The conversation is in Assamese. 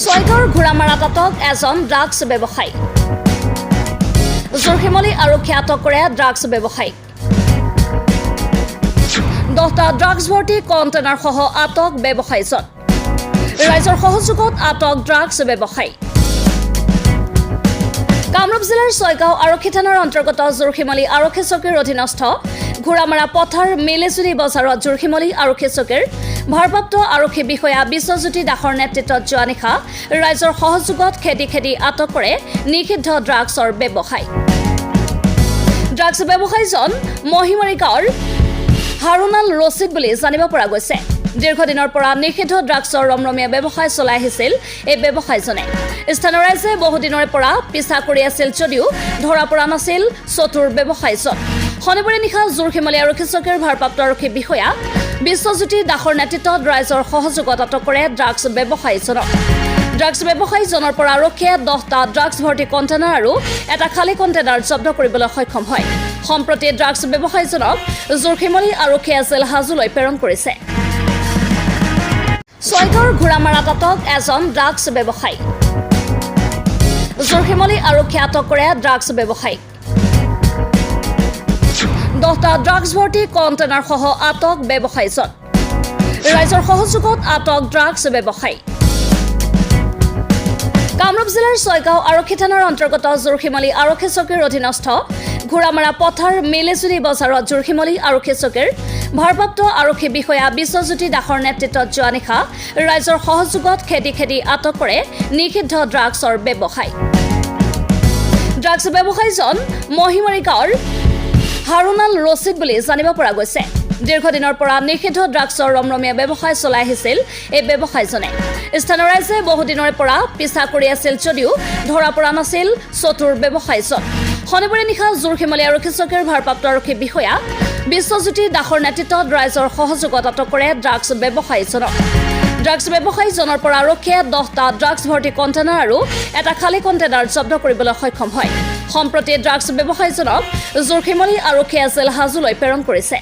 ছয়গাঁৱৰ ঘোঁৰামাৰাত আটক এজন ড্ৰাগছ ব্যৱসায়ী। জোৰশিমলি আৰক্ষীয়ে আটক কৰে ড্ৰাগছ ব্যৱসায়ীক। 10টা ড্ৰাগছ ভৰ্তি কণ্টেইনাৰসহ আটক ব্যৱসায়ীজন। ৰাইজৰ সহযোগত আটক ড্ৰাগছ ব্যৱসায়ী। কামৰূপ জিলাৰ ছয়গাঁও আৰক্ষী থানাৰ অন্তৰ্গত জোৰশিমলি আৰক্ষী চকীৰ অধীনস্থ ঘোঁৰামাৰা পথাৰ মেলেজুৰি বজাৰত জোৰশিমলি আৰক্ষী চকীৰ ভাৰপ্ৰাপ্ত আৰক্ষী বিষয়া বিশ্বজ্যোতি দাসৰ নেতৃত্বত যোৱা নিশা ৰাইজৰ সহযোগত খেদি খেদি আটক কৰে নিষিদ্ধ ড্ৰাগছৰ ব্যৱসায়ী। ড্ৰাগছ ব্যৱসায়ীজন মহিমাৰী গাঁৱৰ হাৰুণাল ৰছিদ বুলি জানিব পৰা গৈছে। দীৰ্ঘদিনৰ পৰা নিষিদ্ধ ড্ৰাগছৰ ৰমৰমীয়া ব্যৱসায় চলাই আহিছিল এই ব্যৱসায়ীজনে। স্থানীয় ৰাইজে বহুদিনৰে পৰা পিছা কৰি আছিল যদিও ধৰা পৰা নাছিল চতুৰ ব্যৱসায়ীজন। শনিবাৰে নিশা জোৰশিমলী আৰক্ষী চকীৰ ভাৰপ্ৰাপ্ত আৰক্ষী বিষয়া বিশ্বজ্যোতি দাসৰ নেতৃত্বত ৰাইজৰ সহযোগত আটক কৰে ড্ৰাগছ ব্যৱসায়ীজনক। ড্ৰাগছ ব্যৱসায়ীজনৰ পৰা আৰক্ষীয়ে 10টা ড্ৰাগছ ভৰ্তি কণ্টেইনাৰ আৰু এটা খালী কণ্টেইনাৰ জব্দ কৰিবলৈ সক্ষম হয়। সম্প্ৰতি ড্ৰাগছ ব্যৱসায়ীজনক জোৰশিমলী আৰক্ষীয়ে জেল হাজোলৈ প্ৰেৰণ কৰিছে। ছয়গাঁৱৰ ঘোঁৰামাৰাত আটক এজন ড্ৰাগছ ব্যৱসায়ী। জোৰশিমলী আৰক্ষীয়ে আটক কৰে ড্ৰাগছ ব্যৱসায়ীক। 10টা ড্ৰাগছ ভৰ্তি কণ্টেইনাৰসহ আটক ব্যৱসায়ীজন। ৰাইজৰ সহযোগত আটক ড্ৰাগছ ব্যৱসায়ী। কামৰূপ জিলাৰ ছয়গাঁও আৰক্ষী থানাৰ অন্তৰ্গত জোৰশিমলী আৰক্ষী চকীৰ অধীনস্থ ঘোঁৰামাৰা পথাৰ মেলেজুৰি বজাৰত জোৰশিমলী আৰক্ষী চকীৰ ভাৰপ্ৰাপ্ত আৰক্ষী বিষয়া বিশ্বজ্যোতি দাসৰ নেতৃত্বত যোৱা নিশা ৰাইজৰ সহযোগত খেদি খেদি আটক কৰে নিষিদ্ধ ড্ৰাগছৰ ব্যৱসায়ী। ড্ৰাগছ ব্যৱসায়ীজন মহিমাৰী গাঁৱৰ হাৰুণাল ৰছিদ বুলি জানিব পৰা গৈছে। দীৰ্ঘদিনৰ পৰা নিষিদ্ধ ড্ৰাগছৰ ৰমৰমীয়া ব্যৱসায় চলাই আহিছিল এই ব্যৱসায়ীজনে। স্থানীয় ৰাইজে বহুদিনৰে পৰা পিছা কৰি আছিল যদিও ধৰা পৰা নাছিল চতুৰ ব্যৱসায়ীজন। শনিবাৰে নিশা জোৰশিমলী আৰক্ষী চকীৰ ভাৰপ্ৰাপ্ত আৰক্ষী বিষয়া বিশ্বজ্যোতি দাসৰ নেতৃত্বত ৰাইজৰ সহযোগত আটক কৰে ড্ৰাগছ ব্যৱসায়ীজনক। ড্ৰাগছ ব্যৱসায়ীজনৰ পৰা আৰক্ষীয়ে 10টা ড্ৰাগছ ভৰ্তি কণ্টেইনাৰ আৰু এটা খালী কণ্টেইনাৰ জব্দ কৰিবলৈ সক্ষম হয়। সম্প্ৰতি ড্ৰাগছ ব্যৱসায়ীজনক জোৰশিমলী আৰক্ষীয়ে জেল হাজোলৈ প্ৰেৰণ কৰিছে।